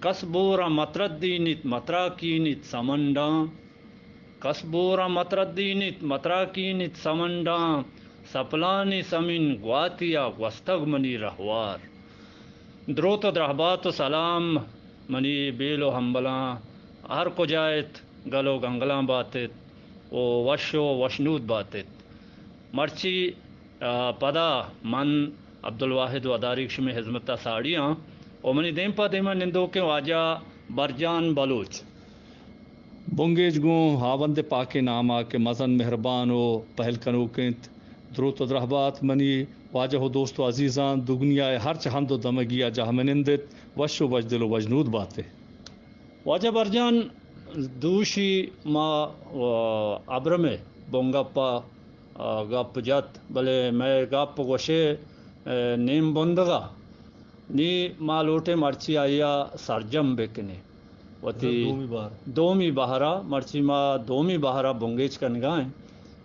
کس بور ءَ متردینیت، متراکینیت سمنڈاں۔ کس بور ءَ متردینیت، متراکینیت سمنڈاں۔ سپلانی سمین گواتی ءَ گوستگ منی رہوار۔ دروت ءُ درہبات ءُ سلام منی بیل ءُ ہمبلاں، ہر کجا ات گل ءُ گنگلاں بات ات ءُ وش ءُ وشنود بات ات۔ مرچی، آ، پدا من عبدالواحد وداریگ شمے ہزمت ءَ ساڑی آں ءُ منی دیم پہ دیم ءَ نندوکیں واجہ برجان بلوچ۔ بنگیج گوں ہاوند پاکیں نام ءَ کہ مزن مہربان ءُ پہل کنوک انت۔ دروت ءُ درہبات منی واجہ ءُ دوست ءُ عزیزاں، دگنیا ءِ ہرچ ہند ءُ دمگی ءَ جہمنند ات، وش ءُ وشدل ءُ وشنود بات ئے۔ واجہ برجان، دوشی ما، آ، ابرم ءِ بنگپ ءَ، آ، گپ جت، بلے مئے گپ گوشے، آ، نیم بندگ ءَ۔ نی ما لوٹیں مرچی آئی ءَ سرجم بکنیں۔ وتی دومی بہر۔ دومی بہر ءَ، مرچی ما دومی بہر ءَ بنگیج کنگ ءَ ایں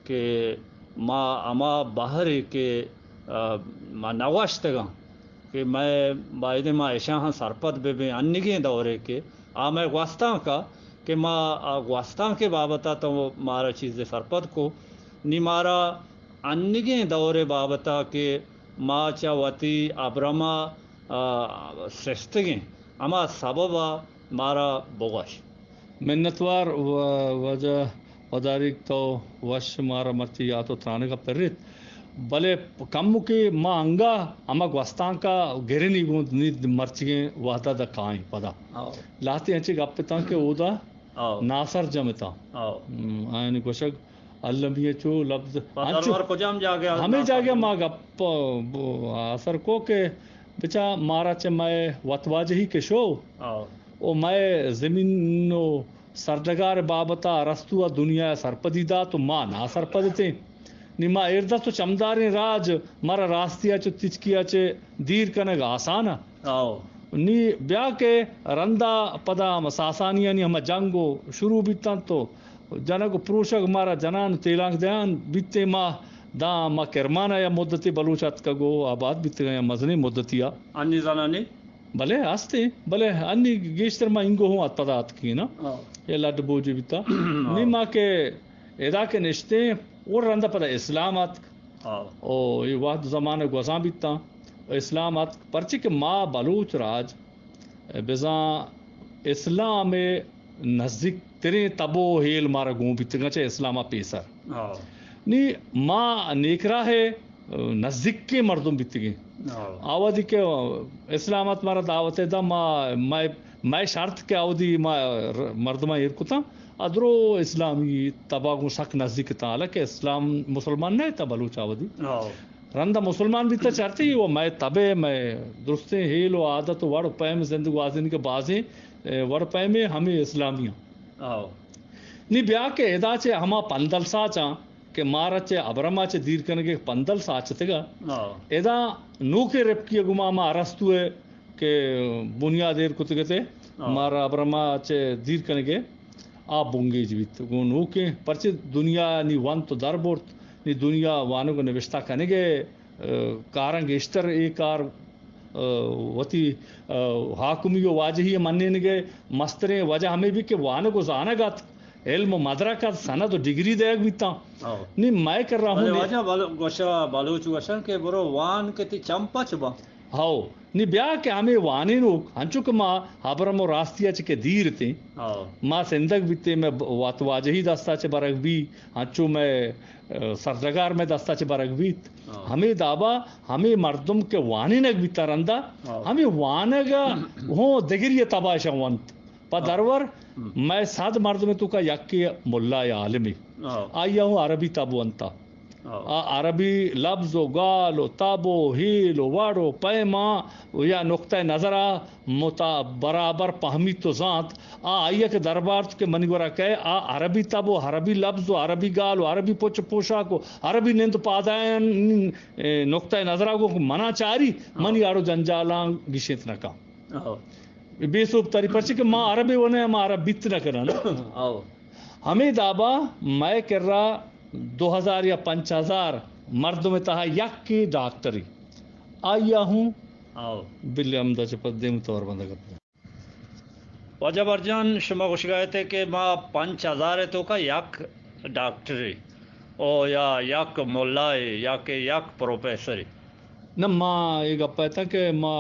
کہ ما ہما بہرے کہ، آ، ما نہ گوشتگ اَں کہ مئے بائدیں ما اشاں ہم سرپد بہ بیں، انیگیں دورے کہ آ مئے گوستانک ءَ کہ ما آ گوستانک ءِ بابت ءَ تو مارا چیزے سرپد کو، نی مارا انیگیں دور ءِ بابت ءَ کہ ما چہ وتی ابرم ءَ، آ، سستگیں، ہما سبب ءَ مارا بگوش۔ منتوار و-، واجہ وداریگ، تو وش مارا مرچی یات ءُ ترانگ ءَ پریت، بلے کمکے ما انگا ہما گوستانک ءَ گرنی گوں نی مرچیگیں وہد ءَ داں کائیں پدا۔ آؤ۔ لہتے انچیں گپ اتاں کہ اودا آؤ۔ ناسرجم اتاں۔ آؤ۔ ہم، آیانی گوشگ المی ءَ چو لبز پہ انچو درور کجام جاگہ ءَ ہمے ناسرجم؟ جاگہ ءَ ما گپ ءَ ب-، آسر کو کہ بچا مارا چہ مئے وتواجہی کہ شو آؤ۔ ءُ مئے زمین ءُ سرڈگار ءِ بابت ءَ ارسطو ءَ دنیا ءَ سرپدی دات ءُ ما ناسرپد اتیں۔ نی ما ایردست ءُ چمداریں راج مارا راستی ءَ چہ تچکی ءَ چہ دیر کنگ آسان ءَ۔ آؤ۔ نی بیا کہ رندا پدا ہم ساسانیانی ہما جنگ ءُ شروع بیتنت ءُ جنگ ءُ پروشگ مارا جنان ءُ تیلانک دیان بیتیں۔ ما داں ما کرمان ءَ یا مدتے بلوچ اتکگ ءُ آباد بیتگ اَں یا مزنیں مدتی ءَ۔ انی زنانی؟ بلے ہستیں، بلے انی گیشتر ما اینگو ہوں ات پدا اتکیں نا۔ آؤ۔ یا لڈ بوجی بیتا۔ آؤ۔ نی ما کہ ادا کہ نشتیں، اور رندا پدا اسلام اتک۔ آؤ۔ او، اے وہد زمانہ گوزان بیتاں۔ اسلام اتک، پرچے کہ ما بلوچ راج بزاں اسلام ءِ نزیک تریں تب ءُ ہیل مارا گون بیتگاں چہ اسلام ءَ پیسر۔ ہاں۔ نی ما نیکراہ ءِ نزیکیں مردم بیتگیں۔ ہاں۔ آ وہدی کہ اسلام ءَ مارا دعوت ءَ دا، ما، مئے، مئے شرط کہ آ وہدی ما ر-، مردماں ایر کتاں، آ درو اسلامی تب ءَ گوں سک نزیک اتاں، حالانکہ اسلام مسلمان نہ اتاں بلوچ آ وہدی۔ ہاں۔ رندا مسلمان بیتا چارتی و مئے تبے، مئے درستیں ہیل و عادت و وڑ و پیم زند گوازینگ بازیں، اے، وڑ پیمے ہمے اسلامی آں۔ آؤ۔ نی بیا کہ ادا چہ ہما پندل ساچاں کہ مارا چہ ابرما چہ دیر کنگے پندل ساچتگا۔ آؤ۔ ادا نوکے رپکی گما ما ارسطو ءِ کہ بنیاد ایر کتگتے، آؤ۔ مارا ابرما چہ دیر کنگے آ بنگیج بیت۔ گوں نوکیں پرچے دنیا نی ونت و در برت، نی دنیا وانگ و نبشتہ کنگے، اے، کاراں گیشتر اے کار، اے، وتی، اے، حاکمی و واجہی منینگے مستریں وجہ ہمے بی کہ وانگ و زانگ ات، علم و مدرک ات، سند و ڈگری دیگ بیتاں۔ ہو۔ نی مئے کرا ہوں بلے نی واجہ بل-، گوشا، بلوچ گوشن کہ برو وان کہ تی چم پچ باں۔ ہو۔ نی بیا کہ ہمے وانینوک، ہنچو کہ ما ہبرم و راستی ء چہ کہ دیر اتیں، ہو۔ ما سندگ بیتیں، مئے ب-، وت واجہی دستا چہ برگ بی، ہنچو مئے، ء، سرڈگار مئے دستا چہ برگ بیت۔ ہو۔ ہمے دابا ہمے مردم کہ وانینگ بیتا رندا، ہو۔ ہمے وانگ ء ہوں دگری ء تباہ شونت۔ پہ ہو۔ درور ہم۔ مئے صد مردم توکا یکے ملا یا عالمے۔ ہو۔ آئی ء ہوں عربی تب ونتا۔ ہو۔ آ عربی لبز و گال و تب و ہیل و وڑ و پیما و یا نقطہ نظرا متا-، برابر پہمیت و زانت۔ آ آئی ء کہ دربارت کہ منی گورا کئے، آ عربی تب و عربی لبز و عربی گال و عربی پچ و پوشاک و عربی نند و پادایان، اے، نقطہ نظرا گوں منا چاری، ہو۔ منی آڑو جنجالاں گشینت نکا۔ ہو۔ بے سوب تری پرچے کہ ما عربے ونئے، ما عرب بیت نہ کنن۔ ہو۔ ہمے دابا مئے کرا دو ہزار یا پنچ ہزار مردم تہا یکے ڈاکٹری۔ آئی ء ہوں ہو۔ بلے ہمدا چہ پد دیم تور بندگ۔ واجہ برجان، شما گوشگا ات کہ ما پنچ ہزار ءِ توکا یک ڈاکٹرے او یا یک ملائے یا کہ یک پروفیسرے۔ نہ، ما اے گپ ءَ اتاں کہ ما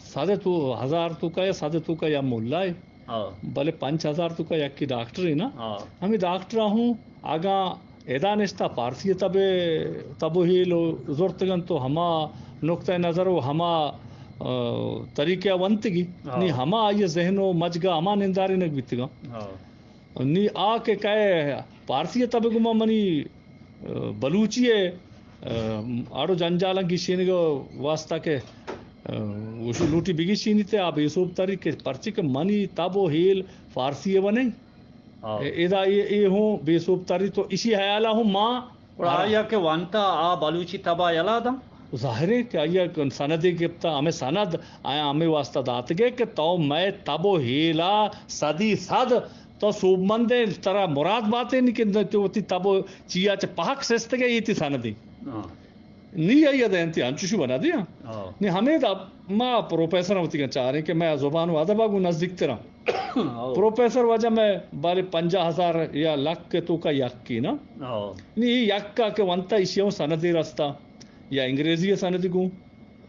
صد ءِ تو، ہزار توکا یا صد ءِ توکا یا ملائے، ہاں۔ بلے پنچ ہزار توکا یکے ڈاکٹرے نا۔ ہاں۔ ہمے ڈاکٹر ہوں اگاں ادا نشتہ پارسی تب، تب و ہیل و زرتگن تو ہما نقطہ نظر و ہما، آ، طریقہ ونتگی۔ ہاں۔ نی ہما آئی ذہن و مجگا ہما نندارینگ بیتگاں۔ ہاں۔ نی آ کہ کئے پارسی تب گما منی، آ، بلوچی ءِ، آ، آڑو جنجالاں گیشینگ واسطہ کہ، آ، وشو لوٹی بگیشینی تے آ بے سوب تری کہ پرچے کہ منی تب و ہیل فارسی ءِ و نہیں۔ ہاں۔ اے، ادا اے، اے ہوں بے سوب تری تو اشی حیالا ہوں ما گڑا آیا کہ وانتا آ بلوچی تبا یلا داں؟ ظاہر ہے کہ آیا سندے گپتا، ہمیں سند آیا ہمیں واسطہ داتگے کہ تو مئے تب و ہیلا صدی صد تو سوبمندے، ترا مراد باتے نی کہ تو وتی تب و چیا چہ پہک سستگے، یہ تی سندے۔ ہاں۔ نی آئی ءَ دینتی انچوشی بنا دیا۔ ہاں۔ نی ہمیں دا ما پروفیسر وتی کن چاریں کہ میں زبان و ادب گوں نزدیک تراں۔ ہاں۔ پروفیسر واجہ میں بارے پنجاہ ہزار یا لکھ کے توکا یکی نا۔ ہاں۔ نی یکا کہ ونتا ایشی ہوں سندے رستا یا انگریزی سندی گوں،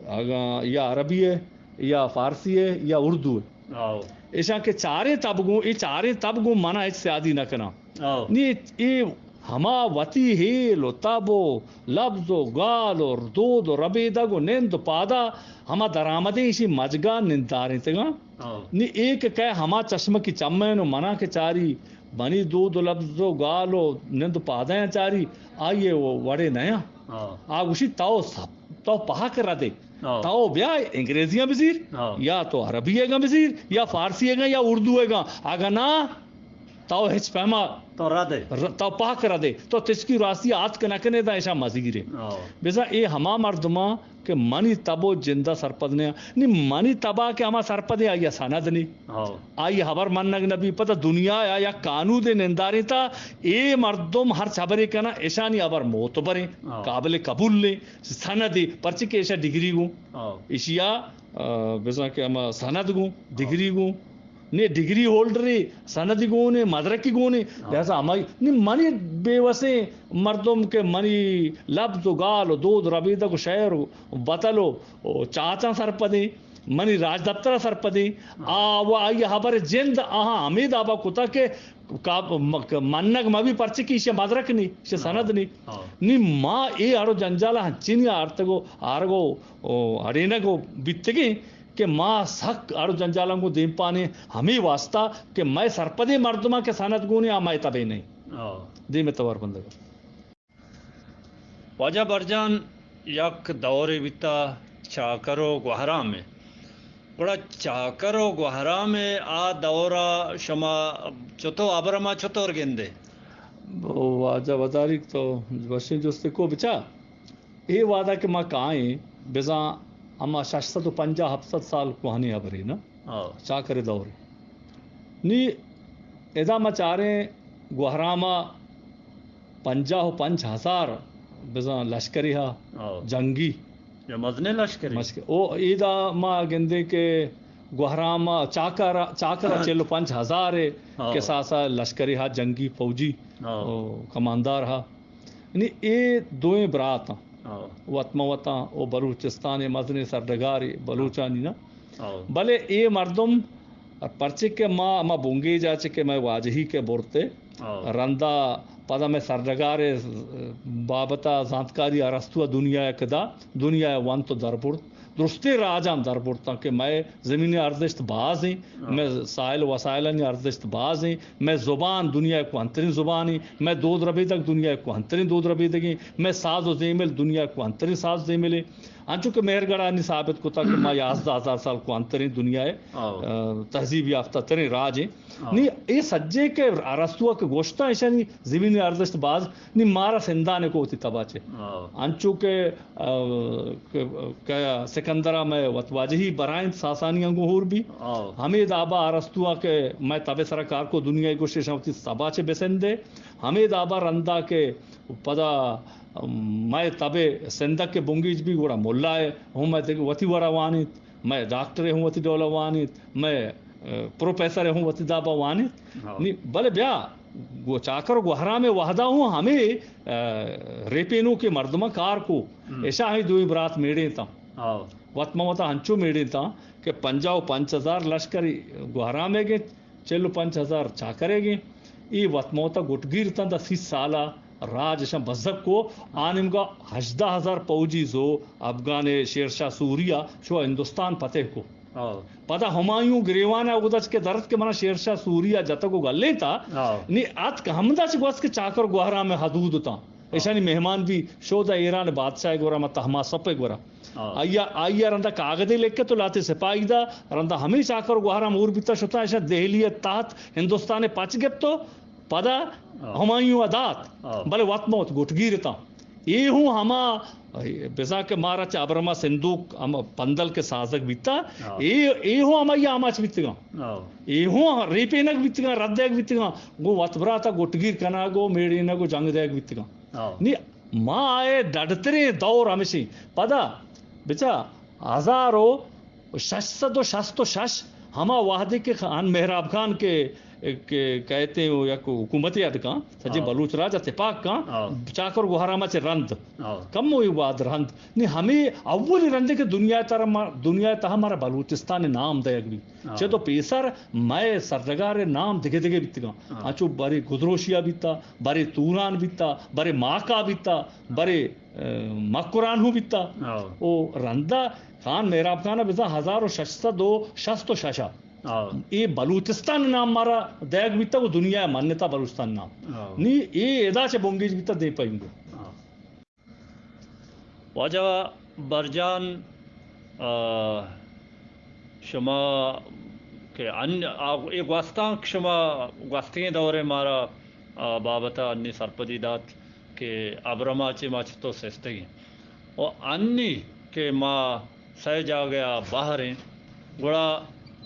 اگاں یا عربی ہے یا فارسی ہے یا اردو ہے۔ ہاں۔ ایشاں کہ چاریں تب گوں، اے چاریں تب گوں منا ہچ سیادی نہ کناں۔ ہاں۔ نی اے ہما وتی ہیل و تب و لبز و گال و دود و ربیدگ و نند و پادا ہما درآمدیں ایشی مجگا نندارینتگاں۔ ہاں۔ نی اے کہ کئے ہما چشمکی چمین و منا کہ چاری منی دود و لبز و گال و نند و پادایاں چاری، آئی ءِ وڑے نیاں۔ ہاں۔ آ گوشی تو سب، تو پہک ردے۔ ہاں۔ تو بیا انگریزیاں بزیر، ہاں۔ یا تو عربی گاں بزیر، یا فارسی گاں، یا اردو گاں۔ اگاں نا، تو ہچ پہما تو ردے۔ ر-، تو پہک ردے۔ تو تچکی راستی آتک نہ کنے، داں ایشاں مزیرے۔ ہاں۔ بزاں اے ہما مردماں کہ منی تب و جندا سرپد نہ، نی منی تبا کہ ہما سرپدیں آئی ءَ سند نی۔ ہاں۔ آئی ہبر منگ نہ بی، پدا دنیا ءَ یک قانودے نندارینتا، اے مردم ہر چبرے کناں، اشانی ہبر معتبریں، ہاں۔ قابل قبولیں، سندے، پرچے کہ ایشا ڈگری گوں۔ ہاں۔ ایشیا، آ، بزاں کہ ہما سند گوں، ہاں۔ ڈگری گوں۔ نے ڈگری ہولڈرے، سندی گونے، مدرکی گونے، ہاں۔ لہذا ہمائی، نی منی بے وسیں مردم کہ منی لبز و گال و دود ربیدگ و شعر و بتل و، و چاچاں سرپدیں، منی راجدپتر ءَ سرپدیں، ہاں۔ آ و آئی ہبر جند آہاں ہمے دابا کتا کہ کا-، م-، منگ مبی، پرچے کہ ایشی مدرک نی، ایشی ہاں۔ سند نی۔ ہاں۔ نی ما اے اڑ و جنجال ہنچینی آرتگ و آرگ و، و اڑینگ و بیتگیں کہ ما سک اڑ و جنجالاں گوں دیمپانیں ہمے واسطہ کہ مئے سرپدیں مردماں کہ سند گونے آ مئے تبے نہیں۔ ہاں۔ دیم توار بندگ۔ واجہ برجان، یک دورے بیتا چاکر و گوہرام ءِ۔ گڑا چاکر و گوہرام ءِ آ دورا شما چتو، ہبر ما چتور گندے؟ واجہ وداریک تو وشیں جستے کو بچا۔ اے وہدا کہ ما کائیں، بزاں ہما شش سد و پنجاہ ہپت سد سال کوہنیں ہبرے نا۔ ہاں۔ چاکر دور۔ نی ادا ما چاریں گوہراما پنجاہ و پنچ ہزار بزاں لشکرے ہا، ہاں۔ جنگی۔ یا مزنیں لشکرے۔ مشک-، او ایدا ما گندے کہ گوہراما چاکر، چاکر چل و پنچ ہزار ہاں۔ کساسا لشکرے ہا، جنگی فوجی، ہاں۔ او کماندار ہا۔ یعنی اے دوئیں برات آں۔ ہاں۔ وت مہ وتاں او بلوچستان ءِ مزنیں سرڈگارے بلوچانی نا۔ ہاں۔ بلے اے مردم پرچے کہ ما، ما بنگیج ءَ چہ کہ مئے واجہی کہ برت ءَ، ہاں۔ رندا پدا مئے سرڈگار ءِ بابت ءَ زانتکاری ارسطو ءَ دنیا ءَ کہ دا، دنیا ءَ ونت و در برت۔ درستیں راجاں در برتاں کہ مئے زمین ءِ ارزشت باز ایں، ہاں۔ مئے ساحل وسائلانی ارزشت باز ایں، مئے زبان دنیا ءِ کوہنتریں زبان ایں، مئے دود ربیدگ دنیا ءِ کوہنتریں دود ربیدگ ایں، مئے ساز و زیمل دنیا ءِ کوہنتریں ساز زیمل ایں۔ انچو کہ مہرگڑھانی ثابت کتا کہ ما یازدہ ہزار سال کوہنتریں دنیا ءِ، ہاں۔ آ، تہذیب یافتہ تریں راج ایں۔ ہاں۔ نی اے سجے کہ ارسطو ءَ کہ گوشتاں ایشانی زمین ءِ ارزشت باز، نی مارا سندان ءَ کو وتی تبا چہ۔ ہاں۔ انچو کہ آ، کہ، کہ سکندر ءَ مئے وت واجہی برائینت ساسانیاں گوں ہور بی۔ آ۔ ہمے دابا ارسطو ءَ کہ مئے تب ءِ سرا کار کو دنیا ءَ گوشت ایشاں وتی تبا چہ بسندے۔ ہمے دابا رندا کہ پدا مئے تب ءِ سندک کہ بنگیج بی گڑا ملا ءَ ہوں مئے دگہ وتی وڑا وانیت، مئے ڈاکٹر ءَ ہوں وتی ڈولا وانیت، مئے پروفیسر ہوں وتی دابا وانیت۔ ہاں۔ نی، بلے بیا، گو-، چاکر و گوہرام وہدا ہوں ہمیں، آ، ریپینو کے مردماں کار کو، ہم۔ ایشا ہی دوئی برات میڑیں تاں۔ ہاں۔ وت ماں وتا ہنچو میڑیں تاں کہ پنجاہ و پنچ ہزار لشکر گوہرامے گے، چل و پنچ ہزار چاکرے گے۔ ای وت ماں وتا گٹگیر تاں دا سی سالا راج اشاں بزگ کو، آ نیمگا ہژدہ ہزار پوجی زو افغان شیر شاہ سوریا شو ہندوستان فتح کو۔ ہاں۔ پدا ہمایوں گریوان ء گدچ کہ درت کہ منا شیر شاہ سوری ء جتگ و گلینتا۔ ہاں۔ نی اتک ہمدا چہ گوست کہ چاکر گوہرام ء حدود تاں۔ ہاں۔ ایشانی مہمان بی شود ء ایران بادشاہ ء گورا ما تہماسپ ء گورا۔ ہاں۔ آئی ء، آئی ء رندا کاگدے لکھت و لاتے سپاہی دا، رندا ہمے چاکر گوہرام اور بیتا شتا، ایشاں دہلی ء تحت ہندوستان ء پچ گپتو۔ پدا ہاں۔ ہمایوں ء دات، ہاں۔ بلے وت مہ وت گٹگیر اتاں۔ اے ہوں ہما بزاں کہ مارا چہ ابرما سندوک ہم پندل کے سازگ بیتا، ہاں۔ اے، اے ہوں ہمائی آماچ بیتگاں۔ ہاں۔ اے ہوں ریپینگ بیتگاں، رد دیگ بیتگاں، گوں وت براتا گٹگیر کنگ و میڑینگ و جنگ دیگ بیتگاں۔ ہاں۔ نی ما آئے ڈڈتریں دور ہمشی۔ پدا بچا ہزار و شش سد و شست و شش ہما وہدے کہ خان مہراب خان کے، کہ کہتے ہیں یک حکومتے اڈ کاں، سجے ہاں۔ بلوچ راج اتفاق کاں، ہاں۔ چاکر گوہرام چہ رند۔ ہاں۔ کم ہوئی واد رند۔ نی ہمیں اولی رندے کہ دنیا تر ما-، دنیا تہا ہمارا بلوچستان نام دیگ بھی۔ ہاں۔ چہ تو پیسر مئے سرڈگار نام دگہ دگہ بیتگاں۔ ہاں۔ انچو برے گدروشیا بیتا، برے توران بیتا، برے ماکا بیتا، برے، اے، مکران ہوں بیتا۔ ہاں۔ او رندا خان مہراب خان ء بزاں ہزار و شش سد و شست و شش ء ہاں۔ اے بلوچستان نام مارا دئیگ بیتگ و دنیا ء منتا بلوچستان نام۔ ہاں۔ نی اے ادا چہ بنگیج بیتگ دیم پہ اینگو۔ ہاں۔ واجہ برجان، آ، شما کہ ان-، آ، اے گوستانک شما گوستگیں دورے مارا، آ، بابت ء انی سرپدی دات کہ ابرما چہ ما چتو سستگیں۔ و انی کہ ما سئے جاگہ ء بہر ایں، گڑا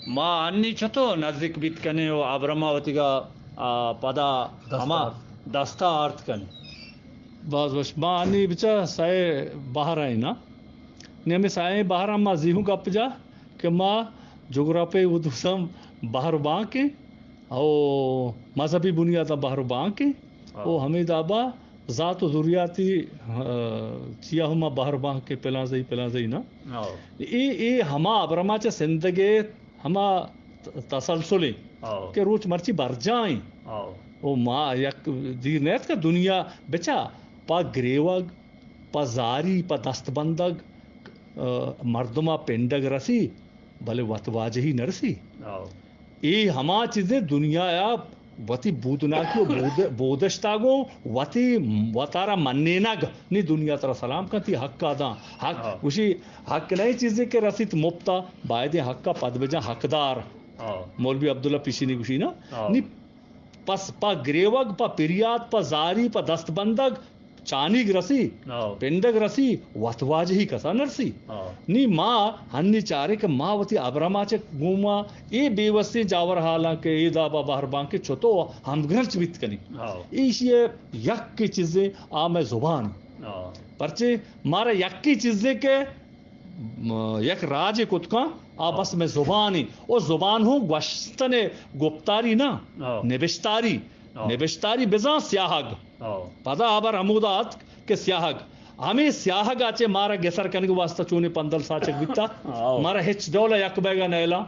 ما انی چتو نزیک بیت کنیں و ابرما وتیگا، آ، پدا دست ہما آرت۔ دستا آرت کنیں۔ باز وش۔ ما انی بچا سئے بہر ایں نا۔ نی ہمیں سئے بہر ما زیہوں گپ جا کہ ما جغرافی حدوثم بہر بانکیں او مذہبی بنیاد بہر بانکیں ہاں۔ او ہمیں دابا ذات و ذریاتی، آ، چیا ہما بہر بانک کے پلان زئی، پلان زئی نا۔ ہاں۔ اے، اے ہما ابرما چہ سندگے ہما ت-، تسلسلیں ہاں۔ کہ روچ مرچی برجائیں۔ ہاں۔ او ما یک دیر نیت کہ دنیا بچا پا گریوگ، پا زاری، پا دست بندگ، آ، مردما پنڈگ رسی، بلے وت واجہی نرسی۔ ہاں۔ اے ہما چیزیں دنیا ء وتی بودناکی و بود-، بودشتاگوں وتی وتارا منینگ نی دنیا ترا سلام کنت، تی حق ء داں۔ حق ہاں۔ گوشی، حق نئیں چیزے کہ رسیت مپتا، بایدیں حق ء پد بجاں حقدار۔ ہاں۔ مولوی عبداللہ پیشینی گوشی نا؟ ہاں۔ نی پس پہ گریوگ، پہ پریات، پہ زاری، پہ دست بندگ، چانیگ رسی، ہاں۔ پنڈگ رسی، وت واجہی کسا نرسی۔ ہاں۔ نی ما ہنی چارے کہ ما وتی ابرما چہ گوما اے بے وسیں جاور حالاں کہ اے دابا بہر بانکے چتو ہمگرنچ بیت کنی۔ ہاں۔ ایشی یک چیزے آ مئے زبان۔ ہاں۔ پرچے مارا یکی چیزے کہ م-، یک راجے کت کن، آ ہاں۔ بس مئے زبانی۔ او زبان ہوں گوشتنے گپتاری نہ، ہاں۔ نبشتاری۔ ہاں۔ نبشتاری بزاں سیاہگ۔ ہاں۔ پدا ہبر ہمودا اتک کہ سیاہگ۔ ہمے سیاہگ ء چہ مارا گسر کنگ واسطہ چونیں پندل ساچگ بیتا۔ ہاں۔ مارا ہچ ڈول ء یک بیگا نیلا۔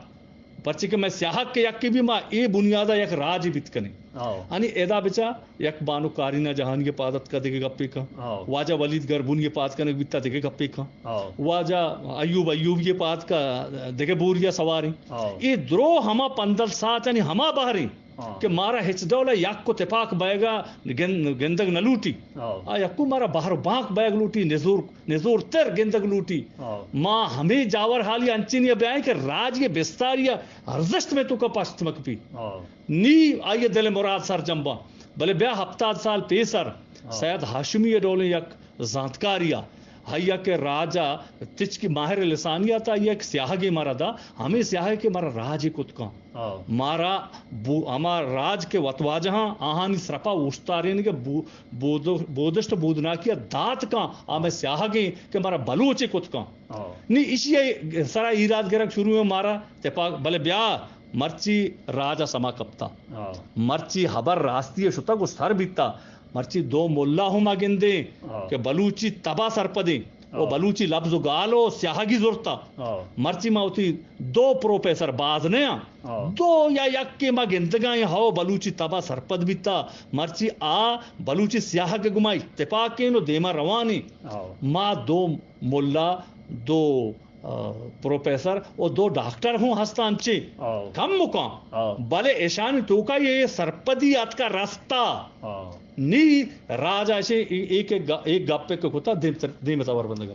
پرچے کہ مئے سیاہگ کہ یکے بی ما اے بنیادا یک راجے بیت کنیں۔ ہاں۔ انی ادا بچا یک بانک کارینا جہانی ء پاد اتکا دگہ گپے کن۔ ہاں۔ واجہ ولید گربونی ء پاد کنگ بیتا دگہ گپے کن۔ ہاں۔ واجہ ایوب ایوبی ء پاد کا دگہ بوریا سواریں۔ ہاں۔ اے درو ہما پندل ساچانی ہما بہریں ہاں۔ کہ مارا ہچ ڈول ء یک و تپاک بئیگا گن-، گندگ نہ لوٹی۔ ہاں۔ آ یکو مارا بہر و بانک بئیگ لوٹی، نزور نزورتر گندگ لوٹی۔ ہاں۔ ما ہمے جاور حالی انچنی ء بیائیں کہ راج ء بستاری ء ارزشت مئے توکا پشت مکپی۔ ہاں۔ نی آئی ء دل ء مراد سرجم باں۔ بلے بیا ہپتاد سال پیسر ہاں۔ سید ہاشمی ء ڈولیں یک زانتکاری ء آئی ء کہ راج ء تچکی ماہر لسانی ء تا آئی ء یک سیاہگے مارا دا، ہمے سیاہگ کہ مارا راجے کت کن۔ ہاں۔ مارا بو-، ہما راج کہ وتواجہاں آہانی سرپا اوشتارینگ ء بو-، بودو-، بودشت و بودناکی ء دات کن، آ مئے سیاہگیں کہ مارا بلوچے کت کن۔ ہاں۔ نی ایشی ء سرا ایراد گرگ شروع ہے مارا تپاک، بلے بیا مرچی راج ء سما کپتا۔ ہاں۔ مرچی ہبر راستی ء شتگ و سر بیتا۔ مرچی دو ملا ہم ء گندیں ہاں۔ کہ بلوچی تب ء سرپدیں و ہاں۔ بلوچی لبز و گال و سیاہگی زرتا۔ ہاں۔ مرچی ما وتی دو پروفیسر باز نیاں۔ ہاں۔ دو یا یکے ما گندگائیں ہو بلوچی تب ء سرپد بیتا۔ مرچی آ بلوچی سیاہگ ء گما اتفاقیں و دیما روانیں۔ ہاں۔ ما دو ملا، دو آ، پروفیسر و دو ڈاکٹر ہوں ہستاں چے۔ آؤ۔ کم مکان۔ آؤ۔ بلے اشانی توکا یہ سرپدی آتکا رستا۔ آؤ۔ نی راج اشے ای-، ایک، ایک گ-، ایک گپے کہ کتا دیم تر-، دیم تور بندگا۔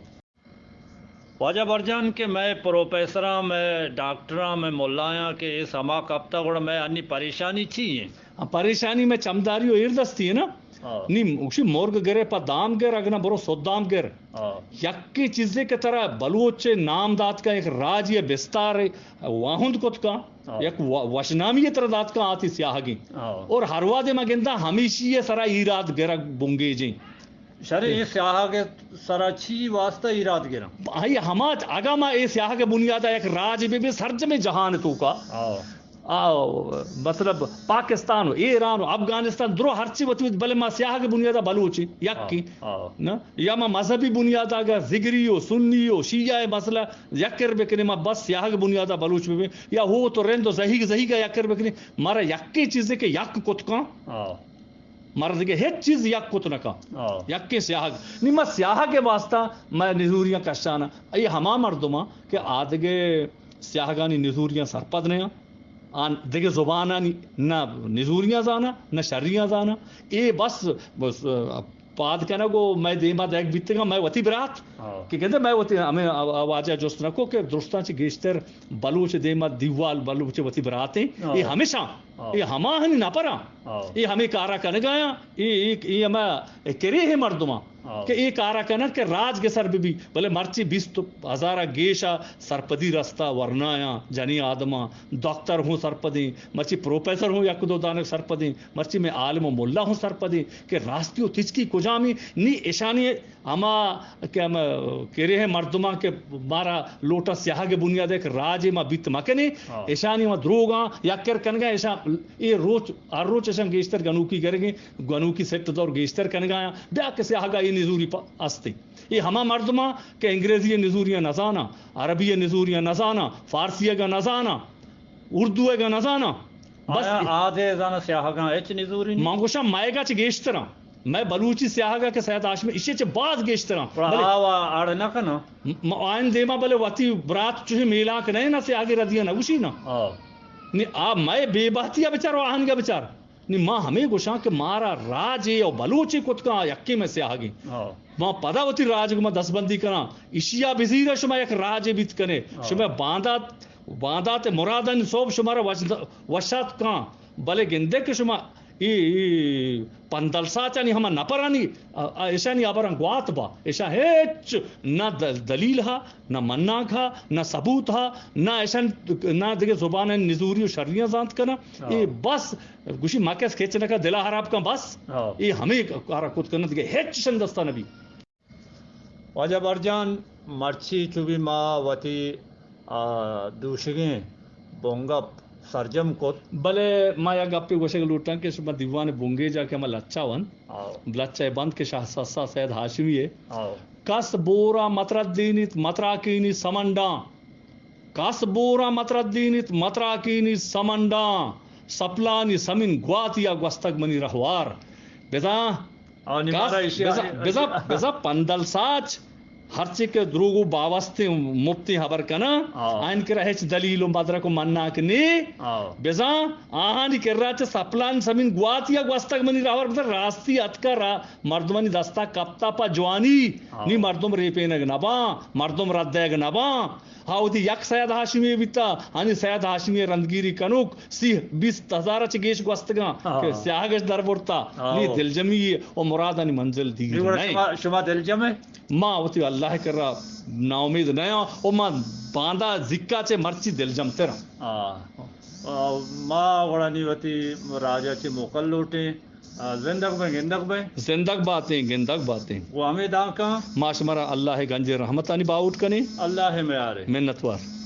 واجہ برجان کہ میں پروفیسراں، میں ڈاکٹراں، میں ملایاں کہ اے سما کپتا گڑا میں انی پریشانی چی ہیں؟ ہاں، پریشانی میں چمداری و ایردستی ہے نا۔ ہاں۔ نی گوشی مرگ گرے پہ دام گر، اگنا برو سدام گر۔ ہاں۔ یکے چیزے کہ ترا بلوچ نام دات کا، یک راج یا بستار واہند کت کا، ہاں۔ یک و-، وشنامی ترا دات کا آتی سیاہگیں۔ ہاں۔ اور ہر وادے ما گندا ہمیشی سرا ایراد گرگ بنگیجیں۔ شرے اے سیاہگ سرا چی واسطہ ایراد گراں؟ آئی ہما اگا ما اے سیاہگ بنیادا یک راج بہ بہ سرجمیں جہان توکا۔ ہاں۔ آ، مطلب، پاکستان و ایران و افغانستان درو ہرچی وتی وتی، بلے ما سیاہگ بنیادا بلوچیں، یکیں۔ آ، آ۔ نا؟ یا ما مذہبی بنیادا اگر زگری و سنی و شیعہ مسئلہ یکر بکنیں، ما بس سیاہگ بنیادا بلوچ ببیں، یا ہو تو رند و زہیگ زہیگا یکر بکنیں، مارا یکیں چیزے کہ یک کت کن۔ آ۔ مارا دگہ ہچ چیز یک کت نہ کن۔ آ۔ یکیں سیاہگ۔ نی ما سیاہگ واسطہ ما نزوریاں کشانا۔ اے ہما مردماں کہ آ دگہ سیاہگانی نزوریاں سرپد نیاں۔ آ دگہ زبانانی نہ نزوریاں زاناں، نہ شریاں زاناں۔ اے بس، بس، آ، پاد کنگ و مئے دیما دئیگ بیتگاں، مئے وتی برات۔ ہاں۔ کہ گندے مئے وتی ہمیں آ-، آ-، واجہ جست نہ کو کہ درستاں چہ گیشتر بلوچ دیما دیوال بلوچ وتی براتیں۔ ہاں۔ اے ہمیشاں، ہاں۔ اے ہما ہنی نپراں۔ ہاں۔ اے ہمیں کارا کنگایاں، اے، اے، اے ہما کریہ مردماں۔ ہاں۔ کہ اے کارا کنن کہ راج گسر بہ بی، بلے مرچی بیست ہزار ء گیش ء سرپدی رستا، ورنایاں، جنی آدماں، دکتر ہوں سرپدیں، مرچی پروفیسر ہوں یک دو دانک سرپدیں، مرچی میں عالم و ملا ہوں سرپدیں کہ راستی و تچکی کجامی نی اشانی ہما کہ ہم کریہ مردماں کہ مارا لوٹا سیاہگ بنیاد ایک راج ما بیت مکنے، ہاں۔ اشانی ما دروگاں یک کر کنگا، اشاں اے روچ، ہر روچ اشاں گیشتر گنوکی گرگیں۔ گنوکی سٹ دور گیشتر کنگایاں، بیا کہ سیاہگا اے نزوری پ-، استی۔ اے ہما مردماں کہ انگریزی نزوریاں نزاناں، عربی نزوریاں نزاناں، فارسی گا نزاناں، اردو گا نزاناں۔ بس آیا آ دے زاناں سیاہگاں ہچ نزوری نہیں؟ من گوشاں مئیگا چہ گیشتراں۔ مئے بلوچی سیاہگا کہ سید ہاشمی اشی چہ باز گیشتراں۔ پر بلے آوا اڑ نہ کناں۔ م-، آئین دیما بلے وتی برات چوہی میلاک نہ نا سیاہگی ردیاں نہ گوشی نا۔ آ۔ نی آ مئے بے بہتی بچار و آہنگا بچار۔ نی ما ہمے گوشاں کہ مارا راجے و بلوچے کت کن، آ یکیں مئے سیاہگیں۔ ہاں۔ ما پدا وتی راج گما دستبندی کناں، اشیا بزیرا شما یک راجے بیت کنے۔ ہاں۔ شما باندات، باندات مرادانی سوب شمارا وش-، وشات کن، بلے گندے کہ شما ای، ای پندل ساچانی ہما نپرانی، آ، آ، اشانی ہبراں گوات با، اشاں ہچ نہ دل-، دلیل ہا، نہ منانک ہا، نہ ثبوت ہا، نہ اشان، نہ دگہ زبان نزوری و شریاں زانت کناں۔ ہاں۔ اے بس گوشی ما کس کچ نہ کن، دلا خراب کن بس۔ ہاں۔ اے ہمے کارا کت کناں، دگہ ہچ شن دستا نبی۔ واجہ برجان، مرچی چو بھی ما وتی، آ، دوشگیں بنگپ سرجم کت۔ بلے ما یک گپے گوشگ لوٹاں کہ شما دیوان بنگیجا کہ ہما لچہ ون، ہاں۔ لچہ بند کہ شاہ سسا سید ہاشمی ہے۔ ہاں۔ کس بورا متردینیت متراکینی سمنڈاں۔ کس بورا متردینیت متراکینی سمنڈاں۔ سپلانی سمین گواتی ء گوستگ منی رہوار۔ بزاں آنی کس، مارا ایشی بزاں، آنی بزاں، بزاں پندل ساچ ہرچی کہ دروگ و باوستیں مپتیں ہبر کناں، آ۔ آئین کرا ہچ دلیل و مدرک و مناک نے۔ آ۔ بزاں آہانی کرا چہ سپلان سمین گواتی ء گوستگ منی رہوار، بزاں راستی اتکا را مردمانی دستا کپتا پہ جوانی۔ ہاں۔ نی مردم ریپینگ نباں، مردم ردیگ نباں۔ ہا وتی یک سید ہاشمی بیتا، ہنی سید ہاشمی رندگیری کنوک سی بیست ہزار چہ گیش گوستگاں ہاں۔ کہ سیاہگش در برتا۔ ہاں۔ نی دلجمی و مرادانی منزل دیر نی وڑا نئے۔ شما، شما دلجم ہے؟ ما وتی اللہ کرا ناامید نیاں و ما باندا زکا چہ مرچی دلجم تراں۔ ہاں۔ آ، ما وڑا نی وتی راجا چہ موکل لوٹیں۔ آ، زندگ بیں، گندگ بیں۔ زندگ باتیں، گندگ باتیں۔ و ہمے دانکاں۔ ما شمارا اللہ گنجیں رحمتانی باہوٹ کنیں۔ اللہ میارے۔ منتوار۔